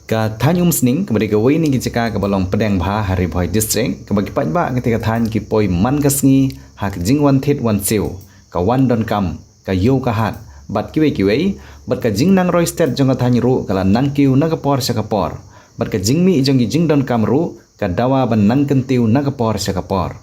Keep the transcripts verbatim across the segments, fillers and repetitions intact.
Ka thaiñ Umsning kaba dei kawei na ki jaka kaba long pdeng bha ha Ri Bhoi District, kaba ki paidbah katei ka thaiñ ki poi man ka sngi ha ka jingwan thied wan siew, ka wan donkam, ka ïew ka hat, bad kiwei kiwei, bad ka jingnang roi stet jong ka thaiñ ruh ka la nang kiew na ka por sha ka por, bad ka jingmih jong ki jingdonkam ruh ka dawa ban nang kyntiew na ka por sha ka por.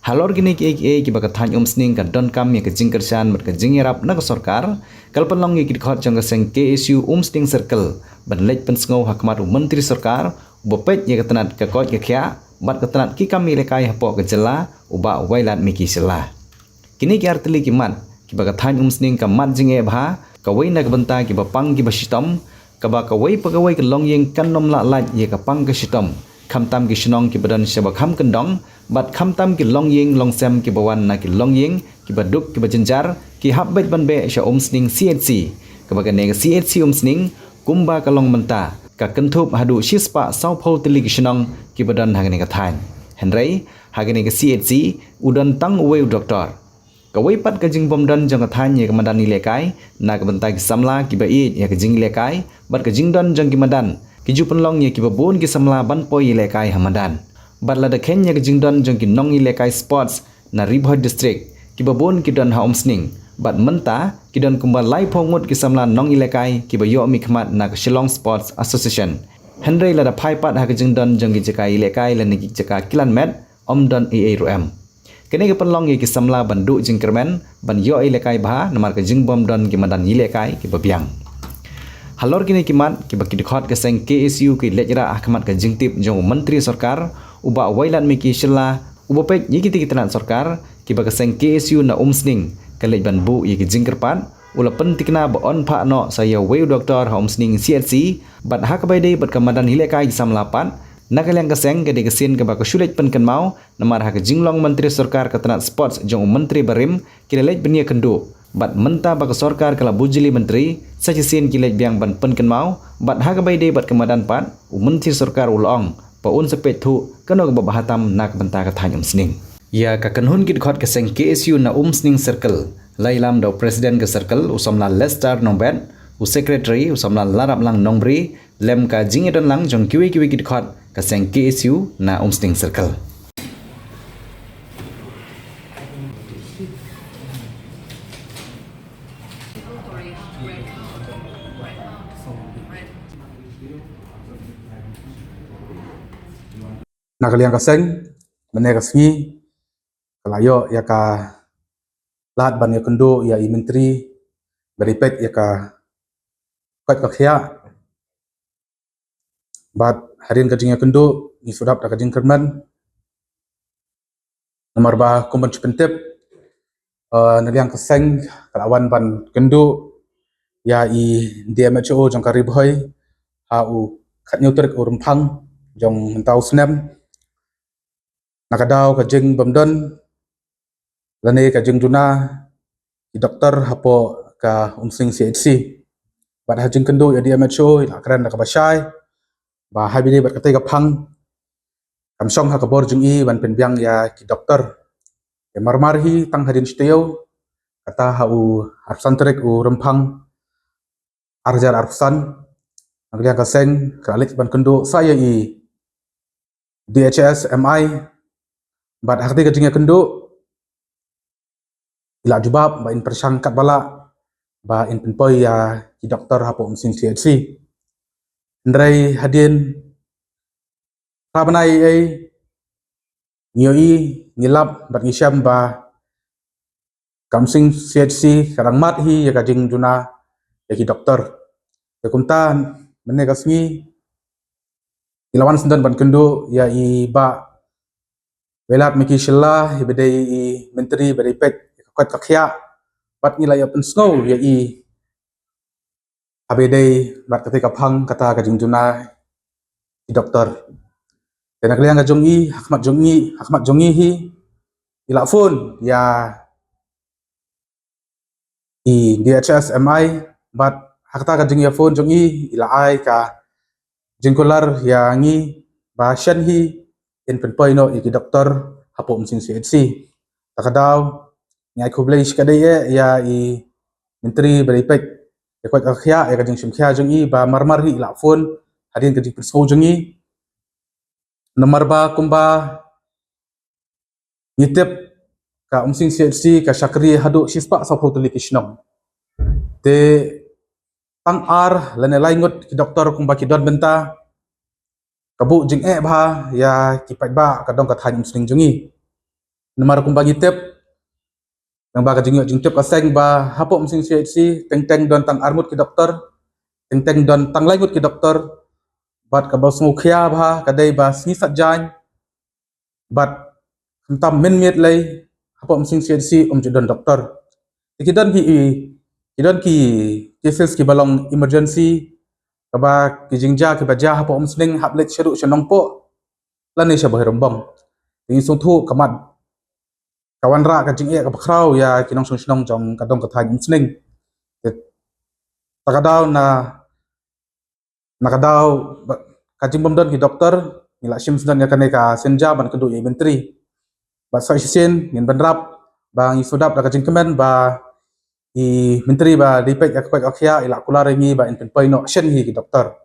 Halor kine kiei kiei kiba ka thaiñ Umsning ka donkam ïa ka jingkyrshan bad ka jingïarap na ka sorkar, ka la pynlong ïa ki dkhot jong ka seng K S U Umsning Circle ban leit pynsngew ha khmat u Myntri Sorkar uba peit ïa ka tnat ka koit ka khiah bad ka tnat ki kam ïalehkai hapoh ka jylla, u Bah Wailadmiki Shylla. Kine ki artylli ki mat kiba ka thaiñ Umsning ka mat jingeh bha, kawei na ka bynta kiba pang kiba shitom, kaba kawei pa kawei ka longïing kan nym lah lait ïa ka pang ka shitom, khamtam ki shnong kiba don shaba kham kyndong, bad khamtam ki longïing longsem kiba wan na ki longïing kiba duk kiba jynjar, ki hap beit ban beh sha Umsning C H C, kaba kane ka C H C Umsning kumba ka long mynta ka kynthup haduh shispah sawphew tylli ki shnong kiba don ha kane ka thaiñ. Hynrei ha kane ka C H C u don tang uwei u doktor. Kawei pat ka jingbymdon jong ka thaiñ ïa ka madan ïalehkai na ka bynta ki samla kiba ïeit ïa ka jingïalehkai bad ka jingdon jong ki madan, ki ju pynlong ïa kiba bun ki samla ban poi ïalehkai ha madan. Bad lada kheiñ ïa ka jingdon jong ki nongïalehkai sports na Ri Bhoi District, kiba bun ki don ha Umsning, bad mynta ki don kumba laiphew ngut ki samla nongïalehkai kiba ïoh mihkhmat na ka Shillong Sports Association. Hynrei lada phai pat ha ka jingdon jong ki jaka ïalehkai lane ki jaka kilan met, ym don ei ei ruh em. Kane ka pynlong ïa ki samla ban duh jingkyrmen ban ïoh ïalehkai bha namar ka jingbymdon ki madan ïalehkai kiba biang. Halor kine ki mat kiba ki dkhot ka seng K S U ki leit rah ha khmat ka jingtip jong u Myntri Sorkar, u Bah Wailadmiki Shylla, uba peit ïa kitei ki tnat sorkar, kiba ka seng K S U na Umsning ka leit ban buh ïa ki jingkyrpad, u la pynthikna ba yn phah noh sa ïa uwei u doktor ha Umsning C H C, bad ha kaba ïadei bad ka madan ïalehkai ki samla pat, na ka liang ka seng ka dei ka sien kaba ka shu leit pynkynmaw, namar ha ka jinglong Myntri Sorkar ka tnat sports jong u Myntri barim, ki la leit ban ïakynduh. Bad mynta ba ka sorkar ka la bujli Myntri, sa shisien ki leit biang ban pynkynmaw, bad ha kaba ïadei bad ka madan pat, u Myntri Sorkar u la ong ba un sa peit thuh kano kaba bha tam na ka bynta ka thaiñ Umsning. Ïa ka kynhun ki dkhot ka seng K S U na Umsning Circle la ïalam da u President ka Circle u Samla Lester Nongbet, u Secretary u Samla Laraplang Nongbri, lem ka jingïadonlang jong kiwei kiwei ki dkhot ka seng K S U na Umsning Circle. Na ka liang ka seng, mynne ka sngi ka la ïoh ïa ka lad ban ïakynduh ïa i Myntri ba dei peit ïa ka koit ka khiah. Bad hadien ka jingïakynduh ngi shu dap da ka jingkyrmen. Namar ba kum ban shu pyntip, eh, na liang ka seng ka la wan ban kynduh ïa i D M H O jong ka Ri Bhoi ha u khathynñiew tarik u Rymphang jong mynta u snem. Na ka daw ka jingbymdon lane ka jingduna ki doktor hapoh ka Umsning C H C. Bad ha jingkynduh ïa D M H O i la kren da kaba shai ba ha ba ïadei bad katei ka phang kam shong ha ka bor jong i ban pynbiang ïa ki doktor. Te marmar hi tang hadien shi taïew, kata ha u arphew san tarik u Rymphang ar hajar arphew san, na ka liang ka seng ka la leit ban kynduh sa ïa i D H S M I. Bad ha katei ka jingïakynduh i la jubab ba in pyrshang katba lah ba in pynpoi ïa ki doktor hapoh Umsning C H C. Hynrei hadien phra bnai ei ei ngi ïohi, ngi lap bad ngi shem ba ka Umsning C H C ka dang mad hi ïa ka jingduna ïa ki doktor. Te kumta mynne ka sngi ngi la wan syndon ban kynduh ïa i Bah Wailadmiki Shylla, i ba dei i Myntri ba dei peit ïa ka koit ka khiah, bad ngi la ïa pynsngew ïa i ha ba ïadei bad katei ka phang kata ka jingduna ki doktor. Te na ka liang ka jong i, ha khmat jong i, ha khmat jong i hi, i la phone ïa i D H S M I, bad ha kata ka jingïaphone jong i, i la ai ka jingkular ïa ngi ba shen hi in pynpoi noh ïa ki doktor hapoh Umsning C H C. Ta ka daw ngi ai khublei shikatdei eh ïa i Myntri ba dei peit ïa ka koit ka khiah, ïa ka jingshim khia jong i ba marmar hi i la phone hadien ka jingpynsngew jong ngi. Namar ba kumba ngi tip, ka Umsning C H C ka shakri haduh shispah sawphew tylli ki shnong. Te tang ar lane lai ngut ki doktor kumba ki don mynta, ka buh jingeh bha ïa ki paidbah ka dong ka thaiñ Umsning jong ngi. Namar kumba ngi tip, nangba ka jingïoh jingtip ka seng ba hapoh Umsning C H C teng teng don tang ar ngut ki doktor, teng teng don tang lai ngut ki doktor, bad kaba sngewkhia bha ka dei ba sngi Saitjaiñ bad khamtam mynmiet lei hapoh Umsning C H C um ju don doktor. Te ki don ki, ki don ki cases kiba long emergency, kaba ki jingjia kiba jia hapoh Umsning hap leit shaduh sha Nongpoh lane sha Bhoirymbong. Te ngi sngewthuh ka mat ka wanrah ka jingeh kaba khraw ïa ki nongshong shnong jong ka dong ka thaiñ Umsning. Te ta ka daw na, na ka daw ba, ka jingbym don ki doktor, ngi la shim sdang ïa kane ka synja ban kynduh ïa i Myntri. Bad sa shisien ngin bynrap ba ngi sngewdap da ka jingkmen ba i Myntri ba dei peit ïa ka koit ka khiah i la kular ïa ngi ba in pynpoi noh shen hi ki doktor.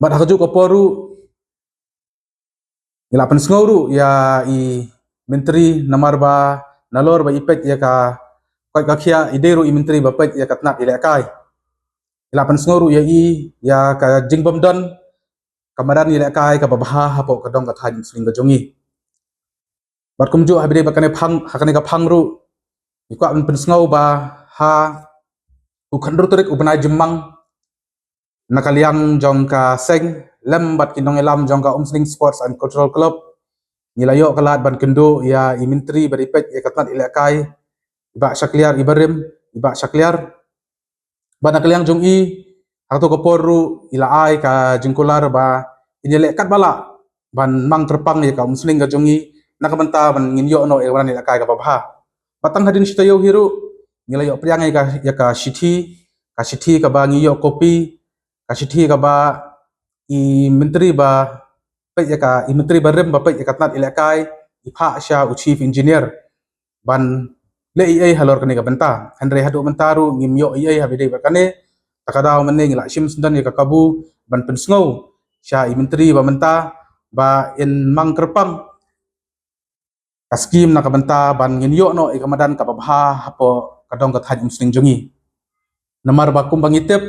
Bad ha kajuh ka por ruh ngi la pynsngew ruh ïa i Myntri namar ba nalor ba i peit ïa ka koit ka khiah i dei ruh i Myntri ba peit ïa ka tnat ilehkai. Ngi la pynsngew ruh ïa i ïa ka jingbym don ka madan ilehkai kaba bha hapoh ka dong ka thaiñ Umsning ka jong ngi. Bad kumjuh ha ba dei bad kane phang, ha kane ka phang ruh ngi kwah ban pynsngew ba ha u khyndai tarik u bnai Jymmang, na ka liang jong ka seng lem bad ki nongïalam jong ka Umsning Sports and Cultural Club, ngi la ïoh ka lad ban kynduh ïa i Myntri ba dei peit ïa ka tnat ilehkai, i Bah Shakliar Ibarim, i Bah Shakliar. Bad na ka liang jong i, ha kato ka por ruh i la ai ka jingkular ba in ïaleh katba lah ban mang kyrpang ïa ka Umsning ka jong ngi na ka bynta ban ngin ïoh noh ïa ka madan ilehkai kaba bha. Bad tang hadien shi taïew hi ruh ngi la ïoh pdiang ïa ka, ïa ka shithi, ka shithi kaba ngi ïoh copy, ka shithi kaba i Myntri ba peit ïa ka, i Myntri barim ba peit ïa ka tnat ilehkai i phah sha u Chief Engineer ban leh ei ei halor kane ka bynta. Hynrei haduh mynta ruh ngim ïoh ei ei ha ba dei bad kane. Ta ka daw mynne ngi la shim sdang ïa ka kabu ban pynsngew sha i Myntri ba mynta ba in mang kyrpang ka skim na ka bynta ban ngin ïoh noh ïa ka madan kaba bha hapoh ka dong ka thaiñ Umsning jong ngi. Namar ba kumba ngi tip,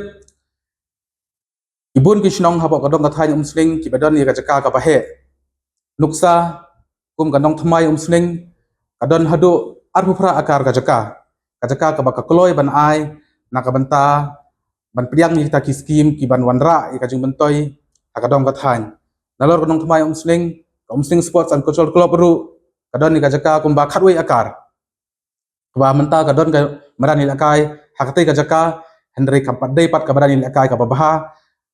ki bun ki shnong hapoh ka dong ka thaiñ Umsning kiba don ïa ka jaka kaba heh. Nuksa kum ka Nongthymmai Umsning ka don haduh arphew phra akar ka jaka. Ka jaka kaba ka kloi ban ai na ka bynta ban pdiang ïa kita ki skim kiban wanrah ïa ka jingmyntoi ha ka dong ka thaiñ. Nalor ka Nongthymmai Umsning, ka Umsning Sports and Cultural Club ruh ka don ïa ka jaka kumba khatwei akar. Kaba mynta ka don ka madan ïalehkai ha katei ka jaka, hynrei kam pat dei pat ka madan ïalehkai kaba bha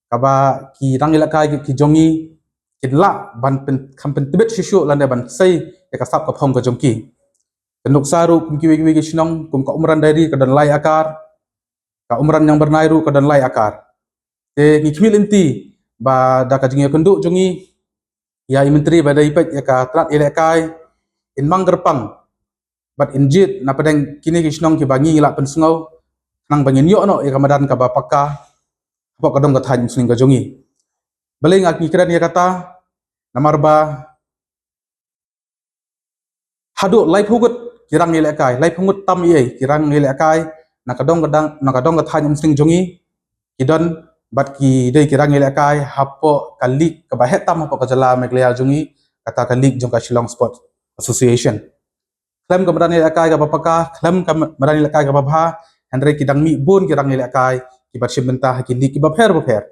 kaba ki rangïalehkai ki, ki jong ngi kin lah ban pyn, kham pyntbit shuh shuh lane ban sei ïa ka sap ka phong ka jong ki. Te nuksa ruh kum kiwei kiwei ki shnong kum ka Umran Diary ka don lai akar, ka Umran Ñiangbyrnai ruh ka don lai akar. Te ngi khmih lynti ba da ka jingïakynduh jong ngi ïa i Myntri ba dei peit ïa ka tnat ïalehkai in mang kyrpang bad in jied na pdeng kine ki shnong kiba ngi lah pynsngew khnang ba ngin ïoh noh ïa ka madan kaba paka hapoh ka dong ka thaiñ Umsning ka jong ngi. Balei nga ngi kren ïa kata? Namar ba haduh laiphew ngut ki rangïalehkai, laiphew ngut tam ei ei ki rangïalehkai na ka dong ka dang, na ka dong ka thaiñ Umsning jong ngi ki don bad ki dei ki rangïalehkai hapoh ka league kaba heh tam hapoh ka jylla Meghalaya jong ngi, kata ka league jong ka Shillong Sports Association. Khlem ka madan ïalehkai kaba paka, khlem ka madan ïalehkai kaba bha, hynrei ki dang mih bun ki rangïalehkai kiba shim bynta ha ki league kiba pher ba pher.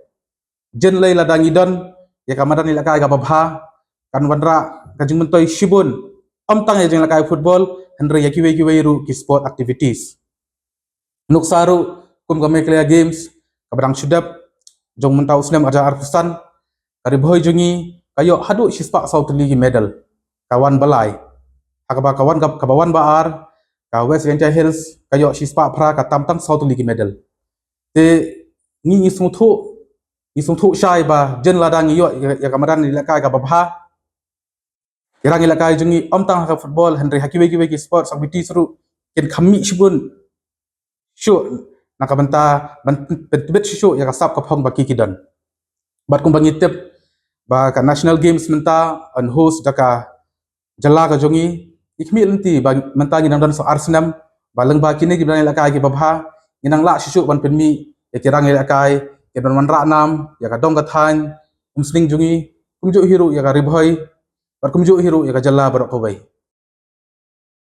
Jin lei lada ngi don ïa ka madan ïalehkai kaba bha kan wanrah ka jingmyntoi shibun, ym tang ïa jingïalehkai football hynrei ïa kiwei kiwei ruh ki sport activities. Nuksa ruh kum ka Meghalaya Games kaba dang shu dep jong mynta u snem arhajar arphew san, ka Ri Bhoi jong ngi ka ïoh haduh shispah saw tylli ki medal, ka wan ba lai. Ha kaba ka wan, kaba wan ba ar, ka West Jaintia Hills ka ïoh shispah phra, ka tam tang saw tylli ki medal. Te ngi, ngi sngewthuh, ngi sngewthuh shai ba jin lada ngi ïoh ïa ka madan ïalehkai kaba bha, ki rangïalehkai jong ngi ym tang ha ka football hynrei ha kiwei kiwei ki sports activities ruh kin kham mih shibun shuh na ka bynta ban pyntbit shuh shuh ïa ka sap ka phong ba ki ki don. Bad kumba ngi tip ba ka National Games mynta yn host da ka jylla ka jong ngi, i khmih lynti ba mynta ngi dang don sa ar snem, ba lyngba kine ki bynta lehkai ki babha, ngi nang lah shisha ban pynmih ïa ki rang lehkai ki ban wanrah nam ïa ka dong ka thaiñ Umsning jong ngi, kumjuh hi ruh ïa ka Ri Bhoi, bad kumjuh hi ruh ïa ka jylla baroh kawei.